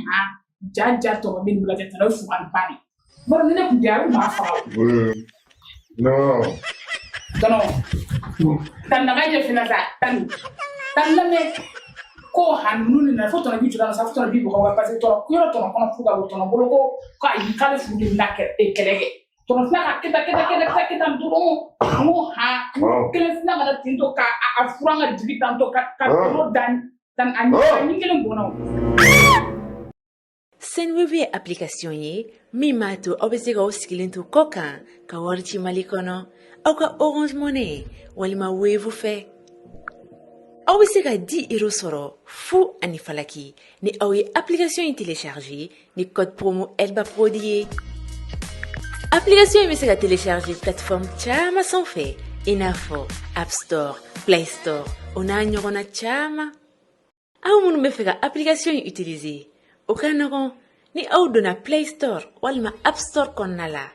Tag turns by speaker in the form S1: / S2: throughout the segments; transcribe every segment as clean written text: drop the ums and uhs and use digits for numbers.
S1: Han ja ja tɔnɔ bɛ nin bila tɛ tɔnɔ ye fugan ba de bari ni ne tun tɛ a bɛ maa faga o.
S2: Non.
S1: Tɔnɔ tan naga ɲɛ fina sa tan tan lamɛn ko han ninnu de nana fo tɔnɔ b'i jɔ sa fo tɔnɔ b'i bugɔ parce que tɔnɔ yɔrɔ tɔnɔ kɔnɔ furu ka bɔ tɔnɔ bolo ko ko ayi k'ale furu de bɛna kɛlɛ kɛ tɔnɔ sina ka kɛta kɛta kɛta kɛta kɛta dɔrɔn n ko han kelen sina ka na ten tɔ ka a furan ka jigin tan tɔ ka tɔnɔ dan tan a ɲin kelen bɔnna o.
S3: Sendwave ye application ye min b'a to aw bɛ se k'aw sigilen to kɔ kan ka wari ci Mali kɔnɔ aw ka Orange Money walima Wave fɛ. Aw bɛ se ka 10 euros sɔrɔ fu ani falaki ni aw ye application in télécharger ni code promo Elba Prod ye. Application in bɛ se ka télécharger plateforme caman sanfɛ i n'a fɔ App Store, Play Store o n'a ɲɔgɔnna caman. Aw minnu bɛ fɛ ka application in utiliser, o ka nɔgɔn ni aw donna Play Store walima App Store kɔnɔna la,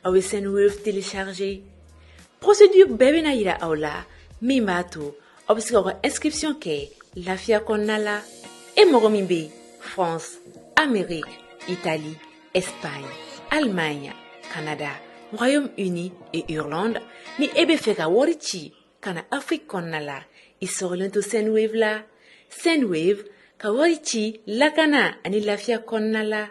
S3: aw bɛ Sendwave télécharger. Procédure bɛɛ bɛna yira aw la min b'a to aw bɛ se k'aw ka inscription kɛ lafiya kɔnɔna la. E mɔgɔ min bɛ France, Amérique, Italie, Espagne, Allemagne, Canada, Royaume-Uni et Irlande, ni e bɛ fɛ ka wari ci ka na Afrique kɔnɔna la, i sɔgɔlen to Sendwave la. Sendwave ka wari ci lakana ani lafiya kɔnɔna la.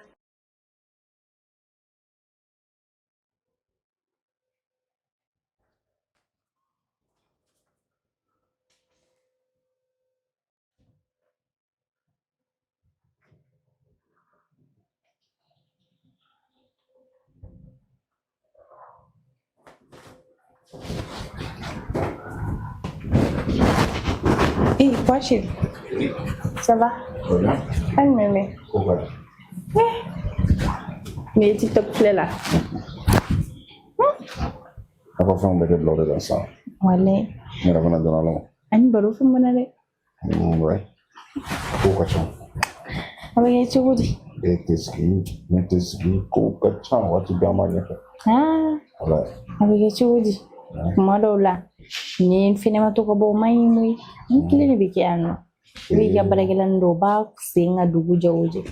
S4: Eh, quoi, chérie? Ça va?
S2: Voilà.
S4: Hali mɛmɛ.
S2: Ko ka
S4: Nin ye TikTok filɛ la.
S2: A ka fɛnw bɛɛ kɛ bila o de la sisan.
S4: Walayi.
S2: Ne yɛrɛ fana donna la.
S4: Ani baro fɛn bɔnna dɛ.
S2: Ouais. Kow ka ca.
S4: A bɛ kɛ cogo di?
S2: E tɛ sigi, ne tɛ sigi, kow ka ca waati bɛɛ an b'a ɲɛfɛ.
S4: Ah,
S2: Walayi.
S4: a bɛ kɛ cogo di? Kuma dɔw la, ni n fɛnɛ ma to ka bɔ o man ɲi koyi. N kelen de bɛ kɛ yan nɔ. I b'i ka baarakɛlanin dɔw b'a sen ka dugu jɛ o jɛ.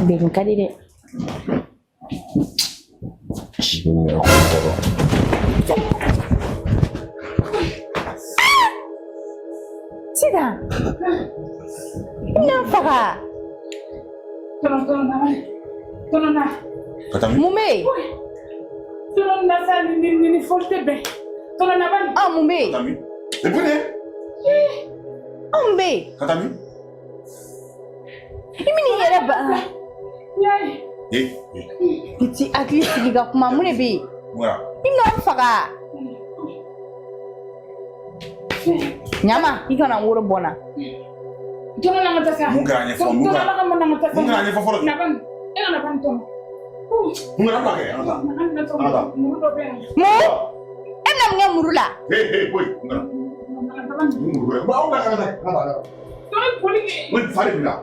S4: Bɛn ka di dɛ.
S2: N yɛrɛ kɔnɔ kɔrɔ.
S4: Sisan, i bɛna n faga.
S1: Tɔnɔ tɔnɔ na tɔnɔ na
S2: Ka taa min?
S4: Mun bɛ yen?
S1: Tɔnɔ na sa ni ni ni fɔli tɛ bɛn tɔnɔ na bani.
S4: Ɔ mun bɛ yen?
S2: Ka taa min? E bɛ
S4: Ɔ mun bɛ yen?
S2: Ka taa min?
S4: I bɛn'i yɛrɛ ba.
S1: Y'a ye.
S2: Eh,
S4: I t'i hakili sigi ka kuma mun de bɛ yen?
S2: mun kɛra?
S4: I bɛna n faga. Ɲama, i kana n woro bɔ n na.
S1: Tɔnɔ na ka taa sa.
S2: Mun kɛra ɲɛfɔ? Mun
S1: Tɔnɔ
S2: kɛra?
S1: na ka na ka taa sa.
S2: Mun kɛra ɲɛfɔ fɔlɔ?
S1: Na bani e ka na bani tɔnɔ.
S2: Mun kɛra? Bila kɛ, an ka taa.
S1: Na
S2: An ka taa.
S1: tɔnɔ muru dɔ bɛ yan.
S4: Mun? E bɛna mun kɛ muru la?
S2: Hey, hey, boy. Mun kɛra?
S1: Na bani.
S2: Mun muru wɛrɛ? Aw ka an ka taa. An ka taa.
S1: Tɔnɔ boli kɛ.
S2: N fa de b'i la.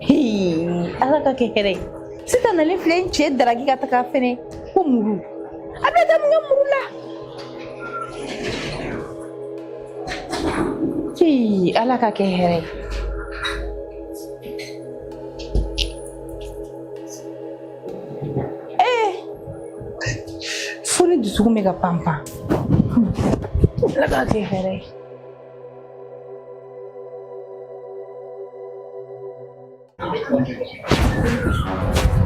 S4: Hii, Ala ka kɛ hɛrɛ ye. Sisan nalen filɛ n cɛ daraki ka taga fɛnɛ ko muru. A bɛna taa mun kɛ muru la? Hii, Ala ka kɛ hɛrɛ ye. Ee, fo ne dusukun bɛ ka pan pan. Ala ka kɛ hɛrɛ ye.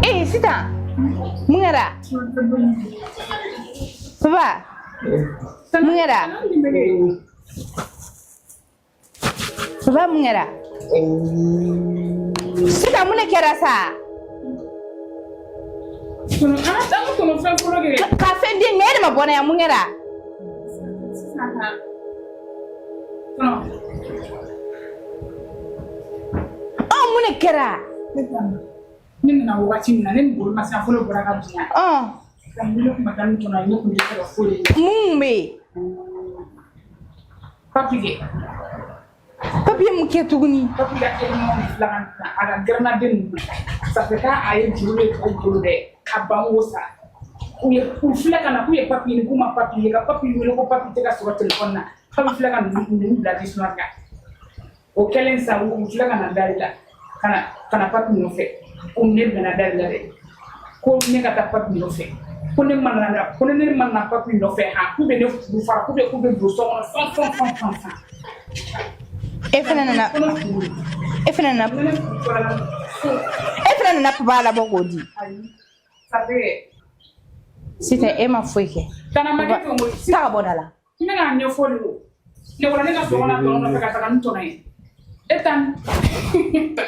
S4: Ee, sisan mun kɛra? Papa, mun kɛra? Papa, mun kɛra? Sisan mun de kɛra sa?
S1: Tɔnɔ an ka an ka tɔnɔ fɛn fɔlɔ kɛ.
S4: Ka fɛn den ŋɛ e de ma bɔ ne yan mun kɛra?
S1: Sisan ka tɔnɔ.
S4: Ɔ mun de kɛra?
S1: Ne nana wagati min na ne ni bolomasina fɔlɔ bɔra ka bonya.
S4: Ɔ
S1: Ka n wele kuma taa ni tɔnɔ ye ne kun tɛ se ka foyi de.
S4: Mun kun bɛ yen?
S1: Papi kɛ.
S4: Papiye mun kɛ tuguni?
S1: Papi ka élément fila ka na a ka gɛrɛnaden ninnu. Ça fait k'a ye juru de tɔw bolo dɛ ka ban o sa. U ye u filɛ ka na k'u ye papi ɲini k'u ma papi ye ka papi wele ko papi tɛ ka sɔrɔ téléphone na. Papi filɛ ka ninnu bila disuma kan. O kɛlen sa, u tila ka na dari la, ka na Papi nɔfɛ. O ne bɛnna dari la dɛ, ko ne ka taa Papi nɔfɛ, ko ne ma na, ko ne ma na Papi nɔfɛ han, k'u bɛ ne furu fara, k'u bɛ don so kɔnɔ fan fan fan fan fan.
S4: E fana nana.
S1: Ko ne furu.
S4: E fana nana.
S1: Ne furu fara la.
S4: E fana nana papa labɔ k'o di.
S1: Ayi, ça fait.
S4: Sitan, e ma foyi kɛ.
S1: Tana ma kɛ to.
S4: Taa ka bɔ da la.
S1: Ne k'a ɲɛfɔ de, o ne bɔra ne ka so kɔnɔ tɔnɔ nɔfɛ ka taga ni tɔnɔ ye. E tan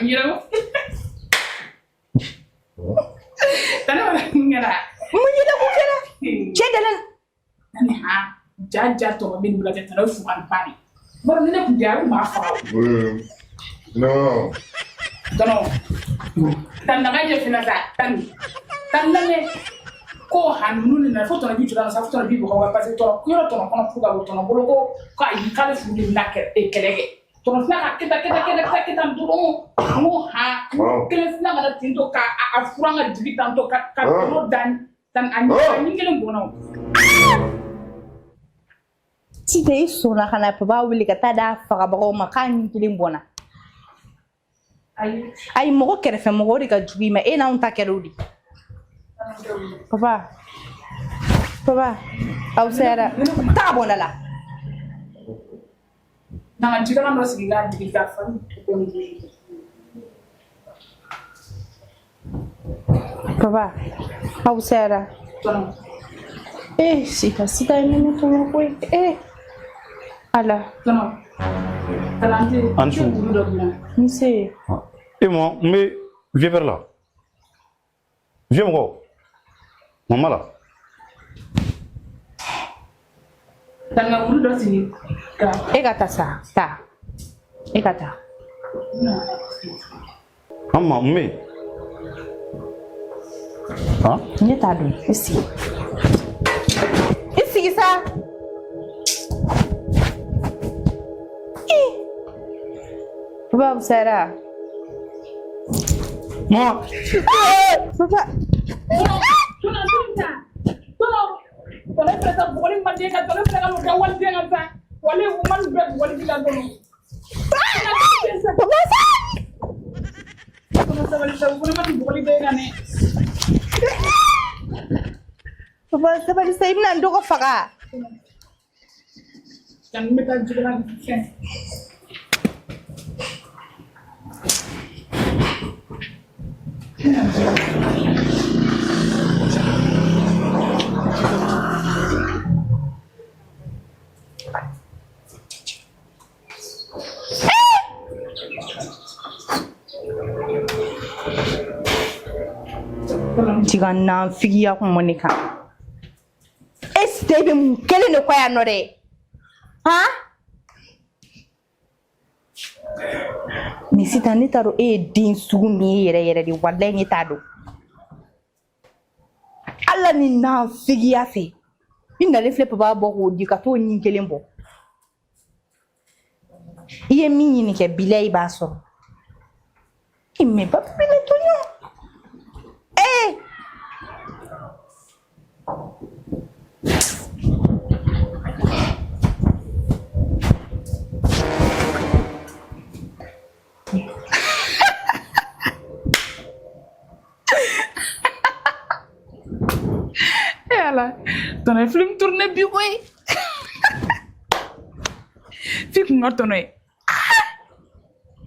S1: yɛrɛ tana wala mun kɛra?
S4: Mun yɛlɛ ko kɛra cɛ dala?
S1: Nani ha ja ja tɔgɔ bɛ nin bila tɛ tana ye fuga ni ba de bɔra ni ne kun tɛ, a kun b'a faga o.
S2: Oui. Non.
S1: Tɔnɔ tan naga ɲɛ fina sa tan tan lamɛn ko han ninnu de nana fo tɔnɔ bi jɔ sa, fo tɔnɔ bi bugɔ wa, parce que tɔnɔ yɔrɔ tɔnɔ kɔnɔ furu ka bɔ tɔnɔ bolo, ko ayi, k'ale furu de bɛna kɛlɛ kɛ. Tɔnɔ sina ka kɛta kɛta kɛta kɛta kɛta dɔrɔn, n ko han, kelen sina ka na ten tɔ ka a furan ka jigin tan tɔ ka tɔnɔ dan tan a ɲin kelen bɔnna o.
S4: Sitan, i sɔnna ka na papa wele ka taa d'a fagabagaw ma k'a ɲin kelen bɔnna?
S1: Ayi.
S4: Ayi, mɔgɔ kɛrɛfɛ mɔgɔw de ka jugu i ma. E n'anw ta kɛra o de. Papa, papa, aw sera, taa ka bɔ da la.
S1: Na ka jikalan dɔ sigi k'a digi ka fari.
S4: Papa, aw sera.
S1: Tɔnɔ.
S4: Eh, Sitan, Sitan ye ne tɔɔrɔ koyi. Eh Ala.
S1: Tɔnɔ kalan tɛ.
S5: An su.
S1: Wulu dɔ dilan.
S4: N se.
S5: E ma n bɛ vieux père la, vieux mɔgɔ mama la.
S1: Tan ka wulu dɔ sigi ka.
S4: E ka taa sa, taa, e ka taa.
S5: An ma n bɛ yen han.
S4: Ne t'a dɔn. I sigi, i sigi sa. Ih. Papa sera.
S5: Mama.
S4: Papa.
S1: Tɔnɔ, tɔnɔ, tɔnɔ, tɔnɔ fɛnɛ ka bugɔli man di ka tɔnɔ fɛnɛ ka n'o kɛ waliden kan sa. Wale u ma nin bɛɛ bugɔli bi la dɔrɔn.
S4: Papa sa.
S1: Tɔnɔ, sabali sa, u fana ma nin bugɔli bɛɛ kan dɛ.
S4: Papa, sabali sa, i bɛna n dɔgɔ faga.
S1: Tan n bɛ taa jikalan fɛn.
S4: Tiga nafigiya kun bɔ ne kan. E Sitan, e bɛ mun kelen de kɔ yan nɔ dɛ han? Mais Sitan, ne t'a dɔn e ye den sugu min ye yɛrɛ yɛrɛ de. Walayi, ne t'a dɔn. Ala ni nafigiya fɛ, i nalen filɛ papa bɔ k'o di ka t'o ɲin kelen bɔ. I ye min ɲini kɛ bila, i b'a sɔrɔ. I mais papa bɛ ne tɔɲɔ. Ee.
S1: E Ala, tɔnɔ ye film tourné bi koyi. F'i kun ka tɔnɔ ye.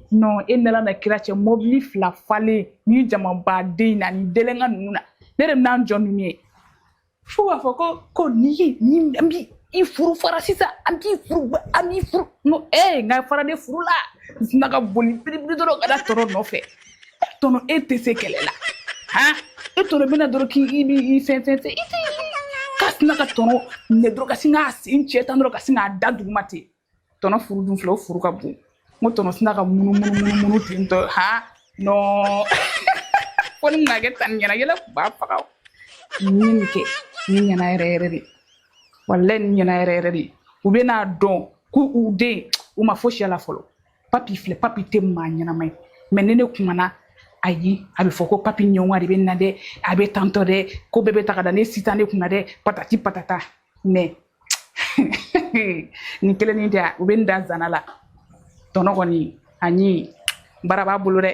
S1: Non, e nana na kira cɛ mobili fila falen ni jamabaden in na ni delenka ninnu na, ne de bɛna n jɔ ninnu ye fo b'a fɔ ko n'i ye ni an b'i i furu fara sisan, an b'i furu, an b'i furu. N ko ee, n ka fara de furu la, n sina ka boli biribiri dɔrɔn ka da tɔnɔ nɔfɛ. E tɔnɔ, e tɛ se kɛlɛ la han. E tɔnɔ bɛna dɔrɔn k'i b'i fɛn fɛn fɛn, i tɛ ka sina ka tɔnɔ minɛ dɔrɔn ka sin k'a sen cɛ tan dɔrɔn ka sin k'a da duguma ten. Tɔnɔ furu dun filɛ, o furu ka bon. N ko tɔnɔ sina ka munumunu munumunu ten tɔ han. Non, fo ni bɛna kɛ tan ɲɛna, yɛlɛ kun b'a faga o. Nin ye nin kɛ nin ɲɛna yɛrɛ yɛrɛ de. Walayi, nin ɲɛna yɛrɛ yɛrɛ de. U bɛ n'a dɔn ko u den u ma fosi a la fɔlɔ. Papi filɛ, papi tɛ maa ɲɛnama ye, mais ni ne kumana, ayi, a bɛ fɔ ko papi ɲɔgɔn de bɛ na dɛ, a bɛ tantɔ dɛ, ko bɛɛ bɛ ta ka da ne sitan ne kunna dɛ, patati patata. Mais nin kelen nin tɛ, u bɛ n da zana la tɔnɔ kɔni. Ani baara b'a bolo dɛ.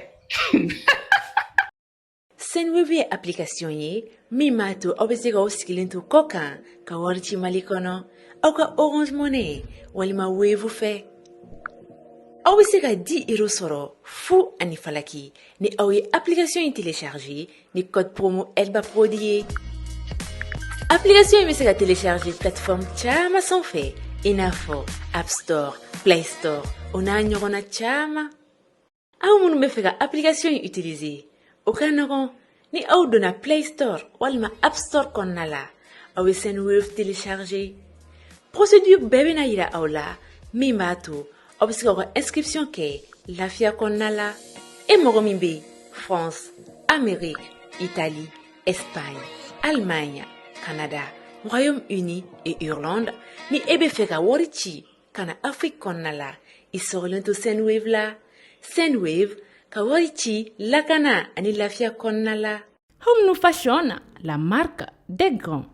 S3: Sendwave ye application ye min b'a to aw bɛ se k'aw sigilen to kɔ kan ka wari ci Mali kɔnɔ aw ka Orange Money walima Wave fɛ. Aw bɛ se ka 10 euros sɔrɔ fu ani falaki ni aw ye application in télécharger ni code promo Elba Prod ye. Application in bɛ se ka télécharger plateforme caman sanfɛ, i n'a fɔ App Store, Play Store, o n'a ɲɔgɔnna caman. Aw minnu bɛ fɛ ka application in utiliser, o ka nɔgɔn. Ni aw donna Play Store walima App Store kɔnɔna la, aw bɛ Sendwave télécharger. Procédure bɛɛ bɛna yira aw la min b'a to aw bɛ se k'aw ka inscription kɛ lafiya kɔnɔna la. E mɔgɔ min bɛ France, Amérique, Italie, Espagne, Allemagne, Canada, Royaume-Uni et Irlande, ni e bɛ fɛ ka wari ci ka na Afrique kɔnɔna la, i sɔgɔlen to Sendwave la. Sendwave, ka wari ci lakana ani lafiya kɔnɔna la.
S6: Home New Fashion, la marque des grands.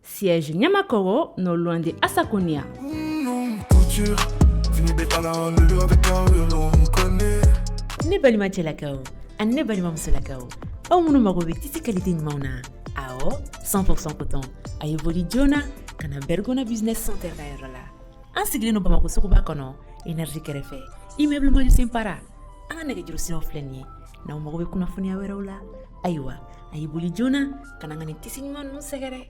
S6: Siège Niamakoro, non loin de Assakonia.
S7: Couture, fini avec on connaît.
S3: Ne balima cɛlakaw ani ne balima musolakaw, aw minnu mago bɛ tissu qualité ɲumanw na, awɔ, 100% coton, a ye boli joona ka na Bergona Business Center ka yɔrɔ la. An sigilen don Bamako suguba kɔnɔ, Énergie kɛrɛfɛ, immeuble Maju Para. An ka nɛgɛjuru siraw filɛ nin ye n'aw mago bɛ kunnafoniya wɛrɛw la. Ayiwa, a ye boli joona ka na ka nin tissu ɲuman ninnu sɛgɛrɛ.